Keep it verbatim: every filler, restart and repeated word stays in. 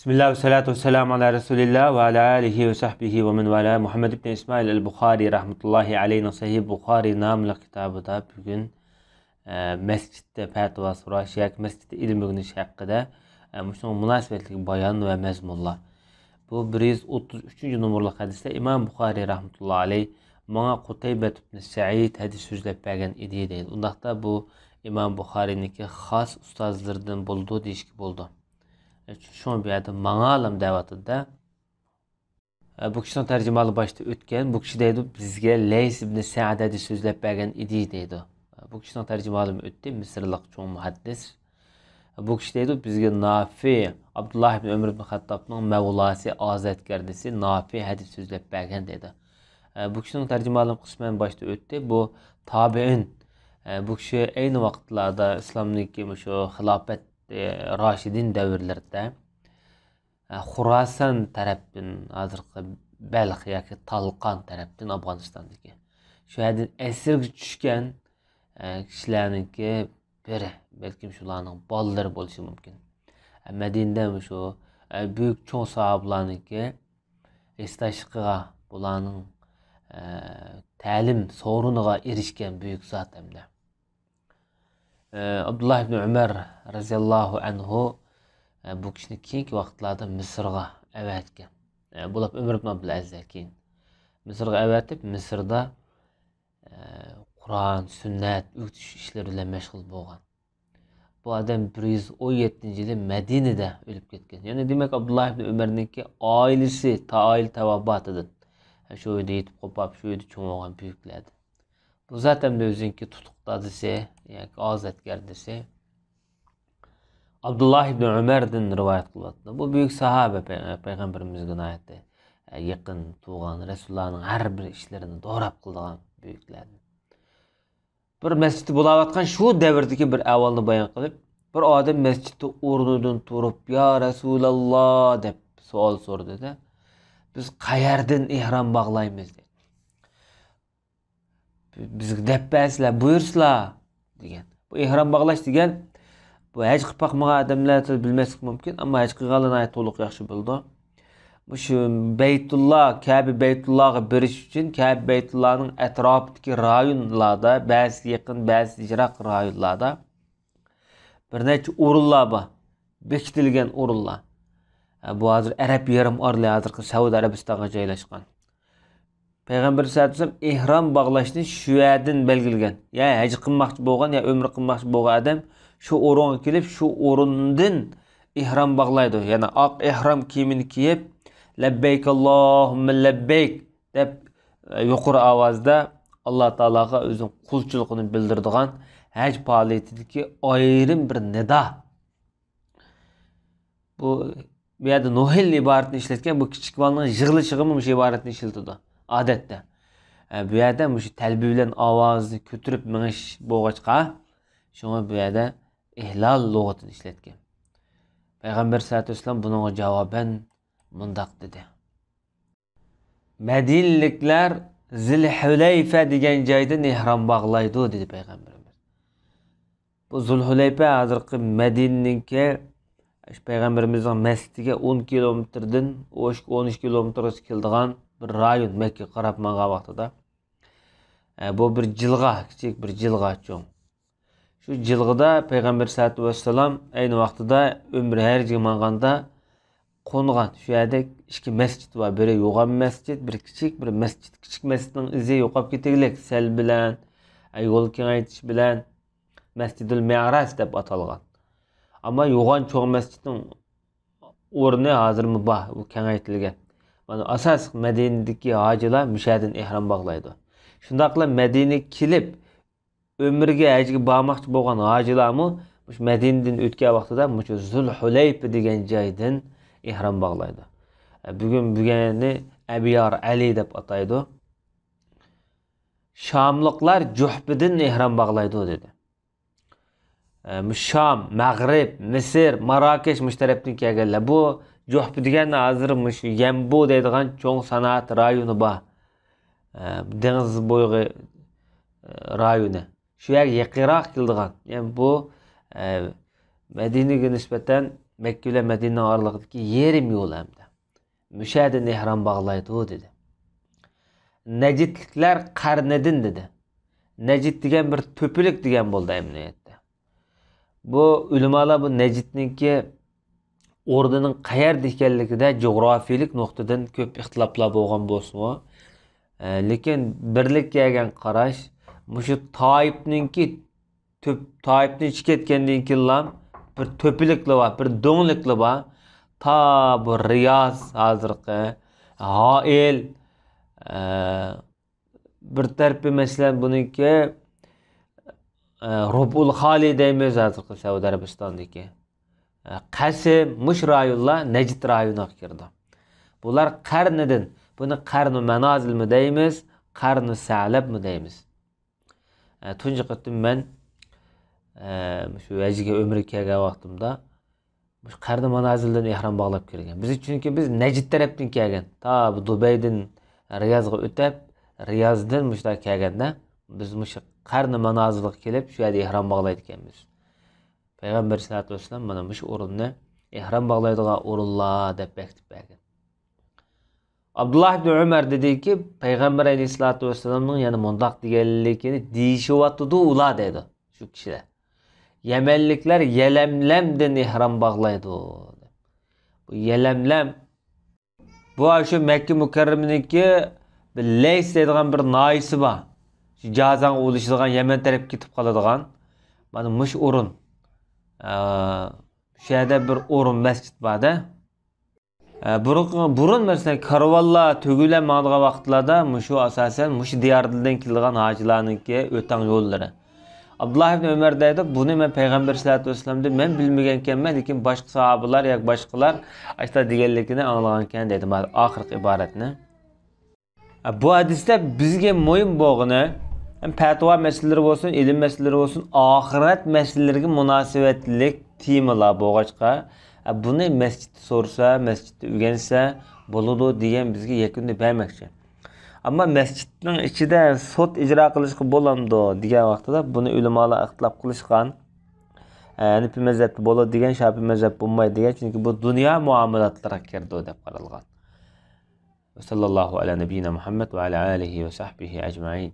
بىسمىللا ۋەسسالاتۇ ۋەسسالامۇ ئالا رەسۇلىللا ۋە ئالا ئالىھى ۋە سەھبىھى ۋە مەن ۋالا. مۇھەممەد ئىبن ئىسمائىل ئەل بۇخارى رەھمەتۇللاھى ئەلەيھىنىڭ سەھىھ بۇخارى ناملىق كىتابىدا بۈگۈن، ئە، مەسچىتتە پەتىۋا سوراش ياكى مەسچىتتە ئىلىم ئۆگىنىش ھەققىدە، ئە، مۇشۇنىڭغا مۇناسىۋەتلىك بايان ۋە مەزمۇنلار. بۇ بىر يۈز ئوتتۇز ئۈچىنچى نومۇرلۇق ھەدىستە ئىمام بۇخارى رەھمەتۇللاھى ئەلەيھ ماڭا قۇتەيبەت ئىبن سەئىد ھەدىس سۆزلەپ بەرگەن ئىدى دەيدۇ. ئۇنداقتا بۇ ئىمام بۇخارىنىڭكى خاس ئۇستازلىرىدىن بولىدۇ دېيىشكە بولىدۇ. شۇڭا بۇ يەردە ماڭالام دەۋاتىدۇ-دە. بۇ كىشىنىڭ تەرجىمىھالى باشتا ئۆتكەن. بۇ كىشى دەيدۇ، بىزگە لەيس ئىبن سەئد ھەدىس سۆزلەپ بەرگەن ئىدى دەيدۇ. بۇ كىشىنىڭ تەرجىمىھالىمۇ ئۆتتى، مىسىرلىق چوڭ مۇھەددىس. بۇ كىشى دەيدۇ، بىزگە نافى، ئابدۇللا ئىبن ئۆمەر ئىبن خەتتابنىڭ مەۋلاسى، ئازادگەردىسى نافى ھەدىس سۆزلەپ بەرگەن دەيدۇ. بۇ كىشىنىڭ تەرجىمىھالىمۇ قىسمەن باشتا ئۆتتى. بۇ تابىئىن. بۇ كىشى ئەينى ۋاقىتلاردا ئىسلامنىڭكى مۇشۇ خىلاپەت، راشىدىن دەۋرلىرىدە خۇراسان تەرەپتىن، ھازىرقى بەلخ ياكى تالقان تەرەپتىن، ئافغانىستاندىكى، شۇ يەردىن ئەسىرگە چۈشكەن، ئە، كىشىلەرنىڭكى بىرى، بەلكىم شۇلارنىڭ بالىلىرى بولۇشى مۇمكىن. ئە، مەدىنىدە مۇشۇ، ئە، بۈيۈك چوڭ ساھابىلارنىڭكى ھېسداشلىقىغا، بۇلارنىڭ، ئە، تەلىم سورۇنىغا ئېرىشكەن بۈيۈك زات ھەمدە. ئابدۇللا ئىبن ئۆمەر رەزىياللاھۇ ئەنھۇ، بۇ كىشىنى كېيىنكى ۋاقىتلاردا مىسىرغا ئەۋەتكەن. بۇلاپ ئۆمەر ئىبن ئابدۇلئەزىزدىن كېيىن مىسىرغا ئەۋەتىپ، مىسىردا قۇرئان، سۈننەت ئۆگىتىش ئىشلىرى بىلەن مەشغۇل بولغان. بۇ ئادەم بىر يۈز ئون يەتتىنچى يىلى مەدىنىدە ئۆلۈپ كەتكەن. يەنى دېمەك، ئابدۇللا ئىبن ئۆمەرنىڭكى ئائىلىسى، تا ئائىلە تاۋابىتىدىن شۇ ئۆيدە يېتىپ قوپاپ، شۇ ئۆيدە چوڭ بولغان بۈيۈكلەردىن. بۇ زات ھەمدە ئۆزىنىڭكى تۇتۇق دادىسى ياكى ئازادگەردىسى ئابدۇللا ئىبن ئۆمەردىن رىۋايەت قىلىۋاتىدۇ. بۇ بۈيۈك ساھابە، پەي-، پەيغەمبىرىمىزگە ناھايىتى يېقىن تۇغان، رەسۇلۇللانىڭ ھەر بىر ئىشلىرىنى دوراپ قىلىدىغان بۈيۈكلەردىن. بىر مەسچىتتە بولاۋاتقان شۇ دەۋردىكى بىر ئەھۋالنى بايان قىلىپ، بىر ئادەم مەسچىتتە ئورنىدىن تۇرۇپ، يا رەسۇلاللا دەپ سوئال سورىدى-دە، بىز قەيەردىن ئېھرام باغلايمىز دەپ. بىزگە دەپ بەرسىلە، بۇيرۇسىلا دېگەن. بۇ ئېھرام باغلاش دېگەن، بۇ ھەج قىلىپ باقمىغان ئادەملەر بىلمەسلىكى مۇمكىن، ئەمما ھەج قىلغانلار ناھايىتى تولۇق ياخشى بىلىدۇ. مۇشۇ بەيتۇللا، كەبە بەيتۇللاغا بېرىش ئۈچۈن كەبە بەيتۇللانىڭ ئەتراپىدىكى رايونلاردا، بەزىسى يېقىن، بەزىسى يىراق رايونلاردا بىر نەچچە ئورۇنلار بار، بېكىتىلگەن ئورۇنلار. بۇ ھازىر ئەرەب يېرىم ئارىلى، ھازىرقى سەئۇدى ئەرەبىستانغا جايلاشقان. پەيغەمبەر سەللەللاھۇ ئەلەيھى ۋەسەللەم ئېھرام باغلاشنى شۇ يەردىن بەلگىلىگەن. يەنى ھەج قىلماقچى بولغان يا ئۆمرە قىلماقچى بولغان ئادەم شۇ ئورۇنغا كېلىپ، شۇ ئورۇندىن ئېھرام باغلايدۇ. يەنى ئاق ئېھرام كىيىمىنى كىيىپ، لەببەيك ئاللاھۇممە لەببەيك دەپ، يۇقىرى ئاۋازدا ئاللا تائالاغا ئۆزىنىڭ قۇلچىلىقىنى بىلدۈرىدىغان ھەج پائالىيىتىدىكى ئايرىم بىر نىدا. بۇ، بۇ يەردە نۇھىل ئىبارىتىنى ئىشلەتكەن، بۇ كىچىك بالىنىڭ يىغلىشىغىمۇ مۇشۇ ئىبارەتنى ئىشلىتىدۇ ئادەتتە. ئە، بۇ يەردە مۇشۇ تەلبىيە بىلەن ئاۋازنى كۆتۈرۈپ مېڭىش بولغاچقا، شۇڭا بۇ يەردە ئىھلال لۇغىتىنى ئىشلەتكەن. پەيغەمبەر سەللەللاھۇ ئەلەيھى ۋەسەللەم بۇنىڭغا جاۋابەن مۇنداق دېدى. مەدىنىلىكلەر زىلھۇلەيفە دېگەن جايدىن ئېھرام باغلايدۇ، دېدى پەيغەمبىرىمىز. بۇ زۇلھۇلەيفە ھازىرقى مەدىنىنىڭكى، پەيغەمبىرىمىزنىڭ مەسچىتىگە ئون كىلومېتىردىن، ئون ئۈچ كىلومېتىرغىچە كېلىدىغان بىر رايون، مەككىگە قاراپ ماڭغان ۋاقتىدا. ئە، بۇ بىر جىلغا، كىچىك بىر جىلغا چوڭ. شۇ جىلغىدا پەيغەمبەر سەللەللاھۇ ئەلەيھى ۋەسەللەم ئەينى ۋاقتىدا ئۆمرە ھەجگە ماڭغاندا قونغان. شۇ يەردە ئىككى مەسچىت بار. بىرى يوغان مەسچىت، بىرى كىچىك بىر مەسچىت. كىچىك مەسچىتنىڭ ئىزى يوقاپ كېتىگلىك سەل بىلەن، يول كېڭەيتىش بىلەن مەسجىدۇل مەئراج دەپ ئاتالغان. ئەمما يوغان چوڭ مەسچىتنىڭ ئورنى ھازىرمۇ بار، ئۇ كېڭەيتىلگەن. مانا ئاساسلىق مەدىنىدىكى ھاجىلار مۇشۇ يەردىن ئېھرام باغلايدۇ. شۇنداقلا مەدىنىگە كېلىپ، ئۆمرىگە، ھەجگە بارماقچى بولغان ھاجىلارمۇ مۇشۇ مەدىنىدىن ئۆتكەن ۋاقتىدا مۇشۇ زۇلھۇلەيفە دېگەن جايدىن ئېھرام باغلايدۇ. بۈگۈن بۇ يەرنى ئەبيار ئەلى دەپ ئاتايدۇ. شاملىقلار جۇھپىدىن ئېھرام باغلايدۇ، دېدى. ئە، مۇشۇ شام، مەغرىب، مىسىر، ماراكەش مۇشۇ تەرەپتىن كەلگەنلەر. بۇ جۇھپا دېگەن ھازىر مۇشۇ يەنبۇ دەيدىغان چوڭ سانائەت رايونى بار. ئە، دېڭىز بويىغا، ئە، رايونى. شۇ يەرگە يېقىنراق كېلىدىغان. يەنى بۇ، ئە، مەدىنىگە نىسبەتەن مەككە بىلەن مەدىنىنىڭ ئارىلىقىدىكى يېرىم يول ھەمدە. مۇشۇ يەردىن ئېھرام باغلايدۇ دېدى. نەجدلىكلەر قەرنىدىن دېدى. نەجد دېگەن بىر تۆپىلىك دېگەن بولدى ئەمەلىيەتتە. بۇ ئۆلىمالار بۇ نەجدنىڭكى ئورنىنىڭ قەيەردە ئىكەنلىكىدە جۇغراپىيىلىك نۇقتىدىن كۆپ ئىختىلاپلار بولغان بولسىمۇ، ئە، لېكىن بىرلىككە كەلگەن قاراش مۇشۇ تائىپنىڭكى تۆپ-، تائىپنى چىقىپ كەتكەندىن كېيىنلا بىر تۆپىلىكلا بار، بىر دۆڭلۈكلا بار. تا بۇ رىياز ھازىرقى ھائىل، ئە، بىر تەرىپى مەسىلەن بۇنىڭكى، ئە، رۇبئۇل خالى دەيمىز ھازىرقى سەئۇدى ئەرەبىستاندىكى. ئە، قەسىم، مۇشۇ رايونلار نەجد رايونىغا كىرىدۇ. بۇلار قەرنىدىن، بۇنى قەرنۇ مەنازىلمۇ دەيمىز، قەرنۇ سەلەبمۇ دەيمىز. ئە، تۇنجى قېتىم مەن، ئە، مۇشۇ ھەجگە ئۆمرىگە كەلگەن ۋاقتىمدا مۇشۇ قەرنى مانازىلدىن ئېھرام باغلاپ كىرگەن. بىز، چۈنكى بىز نەجد تەرەپتىن كەلگەن. تا بۇ دۇبەيدىن رىيازغا ئۆتۈپ، رىيازدىن مۇشۇنداق كەلگەندە، بىز مۇشۇ قەرنى مانازىلغا كېلىپ، شۇ يەردە ئېھرام باغلايدىكەنمىز. پەيغەمبەر سەللەللاھۇ ئەلەيھى ۋەسەللەم مانا مۇشۇ ئورۇننى ئېھرام باغلايدىغان ئورۇنلار دەپ بەكىتىپ بەرگەن. ئابدۇللا ئىبنى ئۆمەر دېدىكى، پەيغەمبەر ئەلەيھىسسالاتۇ ۋەسسالامنىڭ يەنە مۇنداق دېگەنلىكىنى دېيىشىۋاتىدۇ ئۇلار دەيدۇ شۇ كىشىلەر. يەمەنلىكلەر يەلەملەمدىن ئېھرام باغلايدۇ. بۇ يەلەملەم، بۇ شۇ مەككە مۇكەررەمىنىڭكى بىر لەيس دەيدىغان بىر ناھىيىسى بار. شۇ جازاڭ ئۇلىشىدىغان يەمەن تەرەپكە كېتىپ قالىدىغان. مانا مۇشۇ ئورۇن. ئە، شۇ يەردە بىر ئورۇن مەسچىت بار-دە. ئە، بۇرۇن، بۇرۇن مەسىلەن، كارۋانلار، تۆگىلەر ماڭىدىغان ۋاقىتلاردا مۇشۇ ئاساسەن مۇشۇ دىياردىن كېلىدىغان ھاجىلارنىڭكى ئۆتەڭ يوللىرى. ئابدۇللا ئىبنى ئۆمەر دەيدۇ، بۇنى مەن پەيغەمبەر سەللەللاھۇ ئەلەيھى ۋەسەللەمدىن مەن بىلمىگەنكەنمەن، لېكىن باشقا ساھابىلار ياكى باشقىلار ئاشۇنداق دېگەنلىكىنى ئاڭلىغانكەن دەيدۇ، مانا ئاخىرقى ئىبارەتنى. بۇ ھەدىستە بىزگە مۇھىم بولغىنى، ھەم پەتىۋا مەسىلىلىرى بولسۇن، ئىلىم مەسىلىلىرى بولسۇن، ئاخىرەت مەسىلىلىرىگە مۇناسىۋەتلىك تېمىلار بولغاچقا، بۇنى مەسچىتتە سورىسا، مەسچىتتە ئۆگەنسە بولىدۇ دېگەن بىزگە يەكۈننى بەرمەكچى. ئەمما مەسچىتنىڭ ئىچىدە سوت ئىجرا قىلىشقا بولامدۇ دېگەن ۋاقتىدا بۇنى ئۆلىمالار ئىختىلاپ قىلىشقان. ھەنىپىي مەزھەپتە بولىدۇ دېگەن، شاپىئىي مەزھەپ بولمايدۇ دېگەن، چۈنكى بۇ دۇنيا مۇئامىلاتلىرىغا كىرىدۇ دەپ قارالغان. وصلى الله على نبينا محمد وعلى آله وصحبه أجمعين.